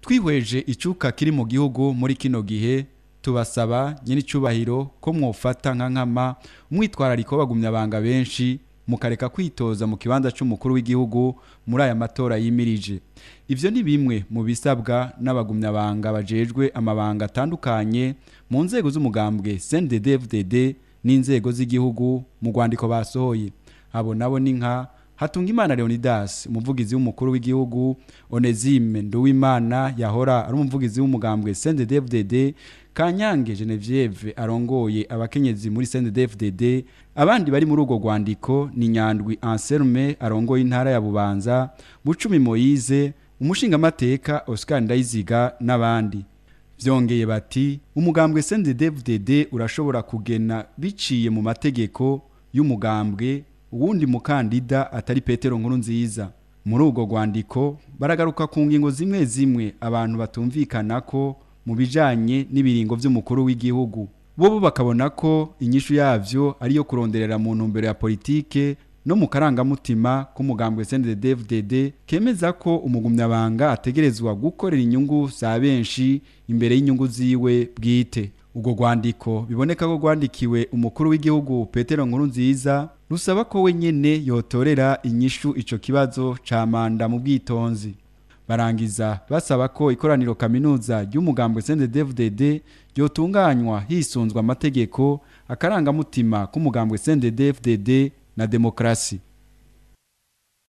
Twihweje icuka kiri mu gihugu muri kino gihe, tubasaba nyenicubahiro ko mwofata nka nkama umwitwarariko w'abagumyabanga benshi, mukareka kwitoza mu kibanza c'umukuru w'igihugu muri aya matora yimirije. Ivyo ni bimwe mu bisabwa n'abagumyabanga bajejwe amabanga atandukanye mu nzego z'umugambwe CNDD-FDD n'inzego z'igihugu mu rwandiko basohoye. Abo nabo ni nka Hatungimana Leonidas, umuvugizi w'umukuru w'igihugu, Onesime Nduwimana yahora ari umuvugizi w'umugambwe CNDD-FDD, Kanyange Genevieve arongoye abakenyezi muri CNDD-FDD. Abandi bari muri urwo rwandiko ni Nyandwi Anselme arongoye intara ya Bubanza, Bucumi Moise, umushingamateka Oscar Ndayiziga n'abandi. Vyongeye bati umugambwe CNDD-FDD urashobora kugena biciye mu mategeko y'umugambwe uwundi mukandida atari Petero Nkurunziza. Muri urwo rwandiko baragaruka ku ngingo zimwe zimwe abantu batumvikana ko mu bijanye n'ibiringo vy'umukuru w'igihugu. Bobo bakabona ko inyishu yavyo ariyo kuronderera mu ntumbero ya politike no mu karangamutima k'umugambwe CNDD-FDD, kemeza ko umugumyabanga ategerezwa gukorera inyungu za benshi imbere y'inyungu ziwe bwite. Urwo rwandiko biboneka ko rwandikiwe umukuru w'igihugu Petero Nkurunziza, rusaba ko we nyene yotorera inyishu ico kibazo ca manda mu bwitonzi. Barangiza basaba ko ikoraniro kaminuza ry'umugambwe CNDD-FDD ryotunganywa hisunzwe amategeko, akarangamutima k'umugambwe CNDD-FDD na demokrasi.